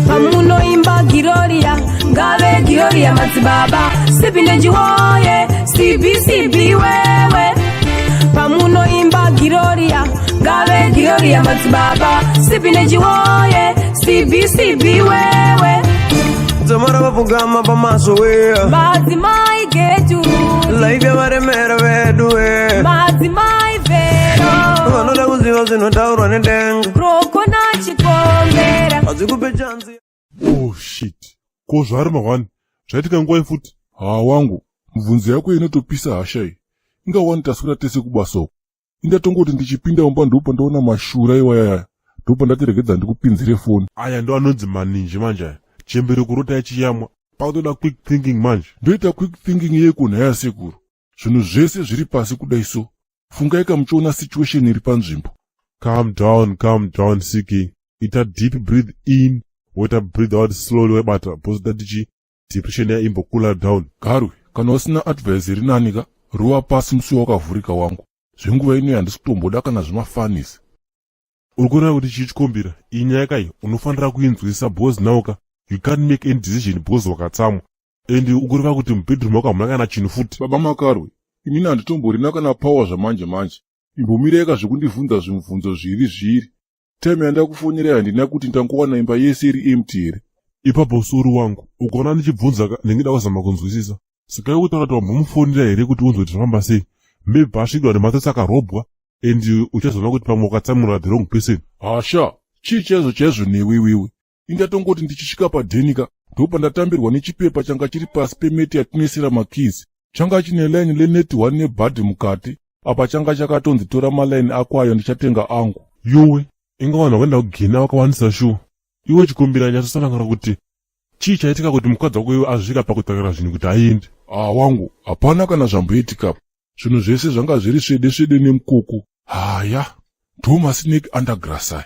Pamunoimba Giroria, ngave Giroria madzibaba, sipi nenjiwoye, sibi sibi wewe. Pamunoimba Giroria, ngave Giroria madzibaba, sipi nenjiwoye, sibi sibi wewe. Dzamara vapfugama pamaso we. Madzimai getu, Life yavaremera vedu we. Madzimai vero, Vanoda kuziva zvinotaurwa nedenga. Krokona chikombera. Hadzikupe chanzi. Oh shit, ko zvaari mahwani zvaitika nguva futi? Haa wangu, mubvunzo yako inotopisa hasha iyi. Inga wani taswera tese kubasa uko. Indatongoti ndichipinda mumba ndopandaona mashura iwayaya. Ndopandati regedza ndikupinzire foni. Aya ndo anonzi maninji manje aya. Chembere kurota ichiyamwa. Pakutoda quick thinking manje. Ndoita quick thinking yeko nhaya sekuru. Zvinhu zvese zviri pasi kudai so. Fungai kamuchiona situation iri panzvimbo. Calm down, calm down, Siki. Ita deep breathe in, woita breathe out slowly webata. Because that chi depression ya imbo cooler down. Garwe, kana usina advice iri nani ka, rova pasi musi wakavhurika wangu. Zvenguva ino handisi kutomboda kana zvemafanisi. Uri kuona kuti chii chikombira? Iyi nyaya kai unofanira kuinzwisisa because now ka you can't make any decision because wakatsamwa. And ukureva kuti mubedroom mako hamuna kana chinhu futi. Baba Makarwe, inini handitomborina kana power zvamanje manje. Imbomirai ka zvekundivhunza zvimubvunzo zviri zviri. Time yandakufonerai handina kuti ndangowana imba yese iri empty here. Ipapo usuri wangu, ukaona ndichibvunza ka ndinenge kuzama kunzwisisa. Saka iwe kutaura kuti wambomufonera here kuti unzwe kuti zvafamba sei? Maybe pasvikirwa nematsotsi akarobwa and uchazoona kuti pamwe wakatsamwira the wrong person. Hasha, chii chaizvo chaizvo newe iwewe? Indatongoti ndichisvika padhenika ndopandatambirwa nechipepa changa chiri pasi pemeti yatinoisira makeys. Changa chine line leneti 1 nebhadhi mukati. Apa changa chakatonzi tora malaini ako ayo ndichatenga angu. Yowe, inga vanhu vakaenda kugina vakawandisa shuwa. Iwe chikumbira nyatsosanangura kuti chii chaitika kuti mukadzi wako iwe asvika pakutakura zvinhu kuti aende. Ah wangu, hapana kana zvamboitika. Zvinhu zvese zvanga zviri svede svede nemukoko. Haya, ndo masineki undergrass aya.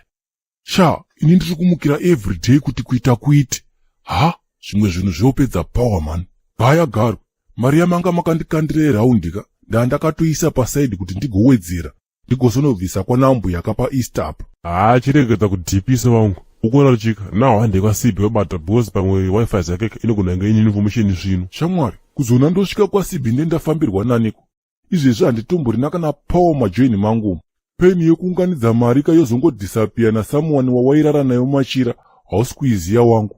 Sha, ini ndiri kumukira everyday kuti kuita kuite. Ha, zvimwe zvinhu zviopedza power man. Gaya garwe, mari yamanga makandikandira yeraundi ka, ndandakatoisa pasaidi kuti ndigowedzera. Ndigozonobvisa kwanambuya kapa Easter apa. Haa chiregedza kudhipisa wangu. Ukuona ruchika, now hande kwaSibhi webata because pamwe wifi zake inogona kunge ine information svinu. Shamwari, kuzona ndosvika kwaSibhi ndendafambirwa naniko? Izvezvi handitomborina kana power majoini mangu umu. Peni yekuunganidza mari ka yozongodhisapiya nasamuwani wawairara nayo machira, hausi kuiziya wangu.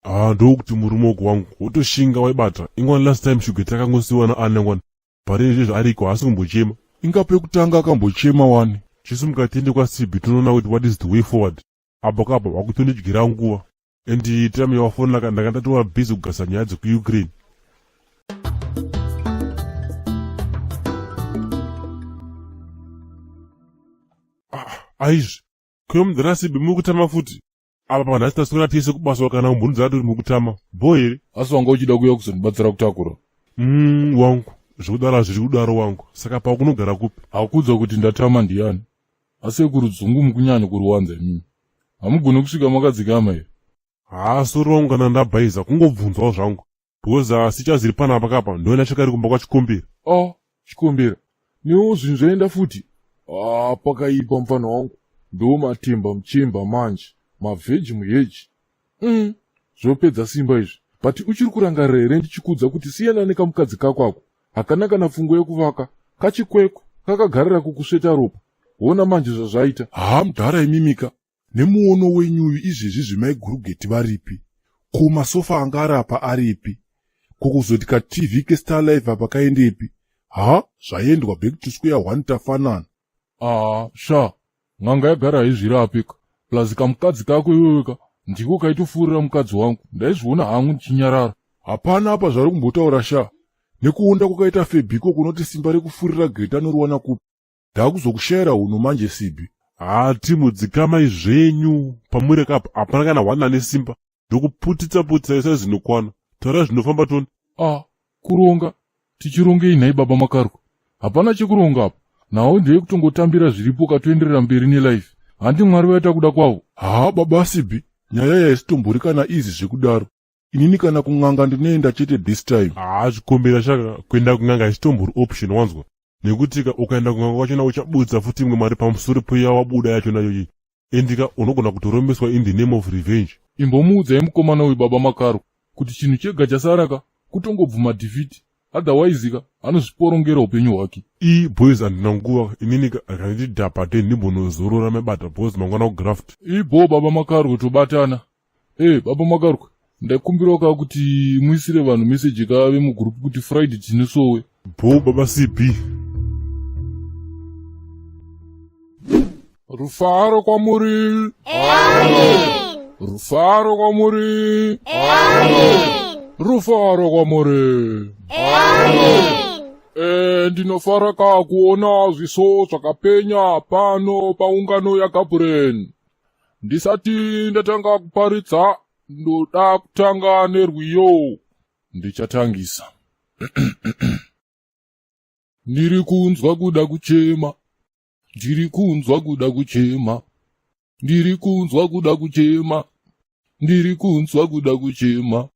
Ah, ndokuti murume wako wangu wotoshinga waibata. Ingwani last time shuga takangosiwa naana ngwani. Pari izvezvi ariko haasi kumbochema. Inga pekutanga akambochema wani. Chisimuka tiende kwaSibhi tinoona kuti what is the way forward. Apo kapa wakutondidyira nguva. And time yawafonera ka ndanga ndatova busy kugadzisa nyaya dzekuUkraine. Ah, aizvi. Kuyo mudhara Sibi muri kutama futi. Apa panhasi taswera tese kubasa kana kumbunudza kuti muri kutama. Bho here? Asi wanga uchida kuuya kuzondibatsira kutakura. Wangu, zvekudaro hazviri kudaro wangu. Saka pakunogara kupi? Akuudza kuti ndatama ndiyani? Asekuru dzungu mukunyanya kuriwanza imimi. Hamugoni kusvika makadzikama here? Haa sori wangu kana ndabhaiza kungobvunzawo zvangu. Because asi chaziri panapa kapa ndoenda chakari kumba kwachikombera. Ah, chikombera. Newo zvinhu zvaenda futi. Ah, pakaipa mfana wangu. Ndo matemba muchemba manje. Mavheji muheji. Zvopedza simba izvi. But uchiri kurangarira here ndichikuudza kuti siyana nekamukadzi kako ako. Hakana kana pfungwa yekuvaka. Kachikwekwe kakagarira kukusveta ropa. Hona manje zvazvaita. Haa mudhara imimika. Nemuono wenyuyu izvezvi zvimaigurugeti varipi? Ko masofa anga ari apa aripi? Ko kuzoti ka TV ke Star Life apa kaendepi? Ha, zvaendwa back to square one tafanana. Ah, sha, n'anga yagara haizvirapika. Plus kamukadzi kako iwewe ka, ndiko kaitofurira mukadzi wangu. Ndaizviona hangu ndichinyarara. Hapana apa zvari kumbotaura sha. Nekuonda kwakaita Febiko kunoti simba rekufurira Greta anoriwana kupi? Ndakuzokushayira hunhu manje Sibi. Haa timu dzikamai zvenyu pamuri kapa hapana kana one ane simba ndokuputitsa putitsa isai zvinokwana taurai zvinofamba toni. Ah, kuronga tichirongei nhai baba Makarwe? Hapana chekuronga apa. Nhau ndeyekutongotambira zviripo katoenderera mberi nelife. Handi Mwari vaita kuda kwavo. Haa baba Sibi, nyaya yaisitombori kana easy zvekudaro. Inini kana kun'anga ndinoenda chete this time. Haa chikombera chaka kuenda kun'anga haisitombori option wanzwa nekuti ka ukaenda kun'anga kwachona uchabudza futi imwe mari pamusoro peyawabuda yachona iyoyi. Endika unogona kutorombeswa in the name of revenge. Imbomuudzai mukomana uyu baba Makaro kuti chinhu chega chasaraka kutongobvuma defeat, otherwise ka anozviporongera upenyu hwake. I boys, handina nguva inini, kandidhapate ndimbonozorora mebata boys, mangwana kugraft. Ibo baba Makarwe, tobatana. E baba Makarwe, ndakumbirawo ka kuti muisire vanhu meseji kave mugurupu kuti Friday tinosowe. Bo baba CB. Rufaro kwamuri, rufaro kwamuri, rufaro kwamuri. E, ndinofara ka kuona zviso zvakapenya pano paungano yaGabriel. Ndisati ndatanga kuparidza, ndoda kutanga nerwiyo. Ndichatangisa. Ndiri kunzwa kuda kuchema, ndiri kunzwa kuda kuchema, ndiri kunzwa kuda kuchema, ndiri kunzwa kuda kuchema,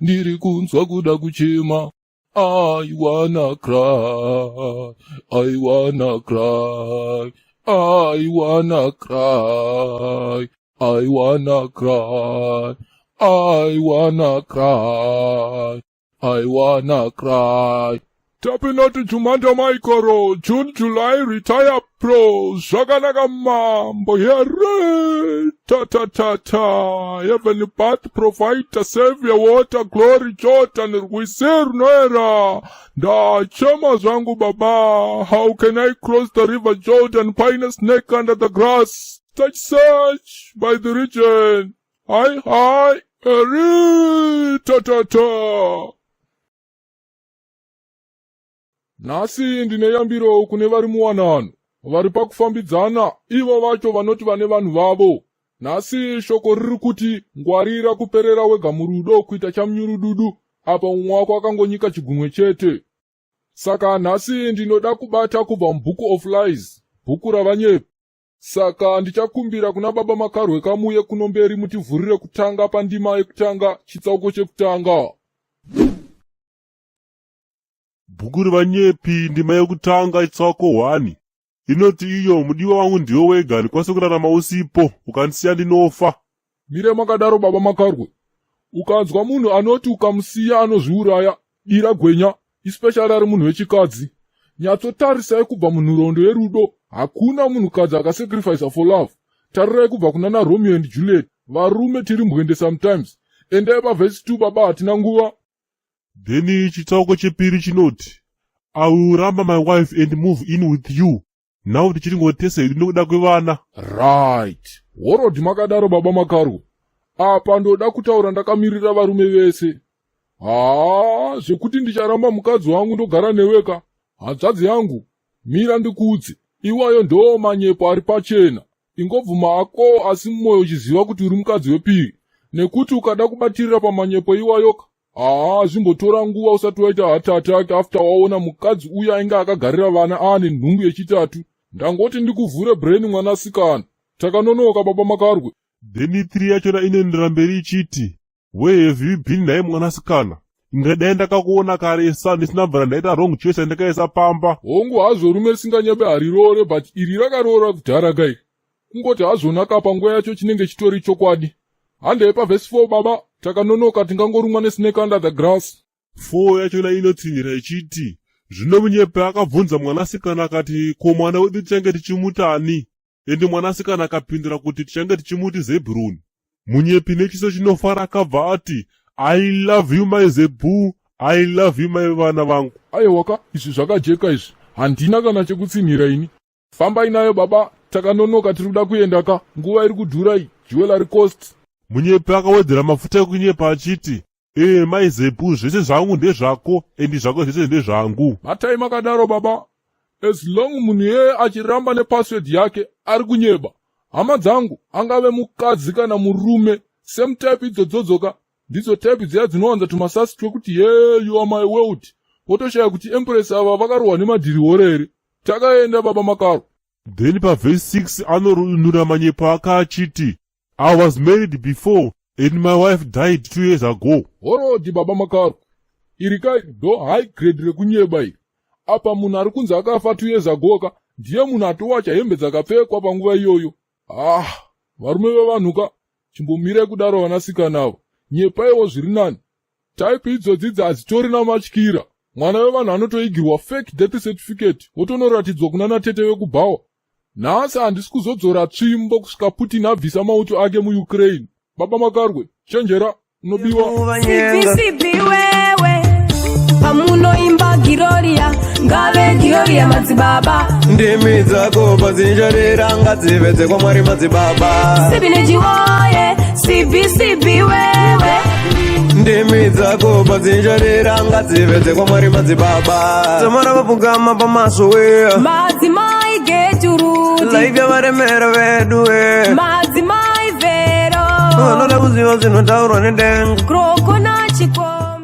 ndiri kunzwa kuda kuchema. I wanna cry, I wanna cry, I wanna cry, I wanna cry, I wanna cry, I wanna cry. Tapinoti Jumanda Michael, June, July, retire pro, zvakanaka mambo here, ta ta ta ta, heavenly path provider, savior, water, glory, Jordan, rwizi runoera, ndachema zvangu baba, how can I cross the river Jordan, paine snake under the grass, search, search by the region, hi hi, eri, ta ta ta. Nhasi ndine yambiro kune vari muwanano vari pakufambidzana, ivo vacho vanoti vane vanhu vavo. Nhasi shoko riri kuti ngwarira kuperera wega murudo, kuita chamunyurududu apa mumwe wako akangonyika chigunwe chete. Saka nhasi ndinoda kubata kubva muBook of Lies, bhuku ravanyepi. Saka ndichakumbira kuna baba Makarwe kamuye kuno mberi mutivhurire kutanga pandima yekutanga, chitsauko chekutanga. Bhuku revanyepi, ndima yekutanga, chitsauko 1, inoti iyo: "Mudiwa wangu, ndiwe wega, ndikwanise kurarama usipo, ukandisiya ndinofa." Mire makadaro baba Makarwe. Ukanzwa munhu anoti ukamusiya anozviuraya, dira gwenya, especially ari munhu wechikadzi. Nyatsotarisai kubva munhoroondo yerudo, hakuna munhukadzi akasacrifica for love. Tarirai kubva kuna naRomeo and Juliet. Varume tiri mbwende sometimes. Endai pavhesi 2 baba, hatina nguva. Then chitsauko chepiri chinoti, "I will ramba my wife and move in with you now, tichiringotese hedu nokuda kwevana." Right, horodhi makadaro baba Makarwe. Apa ndoda kutaura ndakamirira varume vese. Haa, zvekuti ndicharamba mukadzi wangu ndogara neweka, hanzvadzi yangu, mira ndikuudze, iwayo ndo manyepo ari pachena. Ingobvuma hako, asi mumwoyo uchiziva kuti uri mukadzi wepiri, nekuti ukada kubatirira pamanyepo iwayoka, haa, zvimbotora nguva usati waita heart attack after waona mukadzi uyu ainge akagarira vana aane nhumbu yechitatu. Ndangoti ndikuvhure brain, mwanasikana. Takanonoka baba Makarwe. Then 3 yachona inoendera mberi ichiti, "Where have you been naye mwanasikana? Ingadai ndakakuona karesa ndisina bvara ndaita wrong choice yandakaisa pamba." Hongu hazvo, rume risinganyepe harirore, but iri rakaroora kudhara kai. Kungoti hazvonaka panguva yacho chinenge chitori chokwadi. Handei pavhesi 4 baba, takanonoka, tingangorumwa nesnake under the grass. 4 yachona inotsinhira ichiti, "Zvino munyepe akabvunza mwanasikana akati, ko mwana wedu tichange tichimutani? Ende mwanasikana akapindura kuti, tichange tichimuti Zebhuruni. Munyepi nechiso chinofara akabva ati, I love you my Zebu, I love you my vana vangu." Aiwaka, izvi zvakajeka izvi, handina kana chekutsinhira ini. Fambai nayo baba, takanonoka, tiri kuda kuenda ka, nguva iri kudhura iyi, jewelry cost. Munyepi akawedzera mafuta ekunyepa achiti, "Ee mai Zebu, zvese zvangu ndezvako, endi zvako zvese ndezvangu." Matai makadaro baba. As long munhu iyeye achiramba nepassword yake, ari kunyeba. Hama dzangu, angave mukadzi kana murume, same type idzodzodzoka ndidzo type dziya dzinowanza tumasasi twekuti, "Ye, you are my world." Wotoshaya kuti empress ava vakarohwa nemadhiri here. Takaenda baba Makaro. Then pavhesi 6 anorunura manyepo ake achiti, "I was married before and my wife died 2 years ago." Horodhi baba Makaro, iri kai ndo high grade rekunyeba iri. Apa munhu ari kunzi akafa 2 years ago ka ndiye munhu atowacha hembe dzakapfekwa panguva iyoyo. Ah, varume vevanhu ka, chimbomirai kudaro vanasikana ava. Nyepaiwo zviri nani. Type idzodzi idzi hadzitorina matyira. Mwana wevanhu anotoigirwa fake death certificate wotonoratidzwa kunana tete vekubhawa. Nhasi handisi kuzodzora tsvimbo kusvika Putin abvisa mauto ake muUkraine. Baba Makarwe, chenjera, unobiwa. Kuvanyenga. Sipi sipi wewe pamunoimba Giroria ngave Giroria madzibaba. Ndimi dzako padzinjarira ngadzive dzekwamwari madzibaba. Sipi nechiwoye sipi sipi wewe. Ndimi dzako padzinjarira ngadzive dzekwamwari madzibaba. Dzamara vapfugama pamaso we. Madzimai geturuti. Life yavaremera vedu we. Madzimai vero. Vanoda kuziva zvinotaurwa nedenga. Crocodile.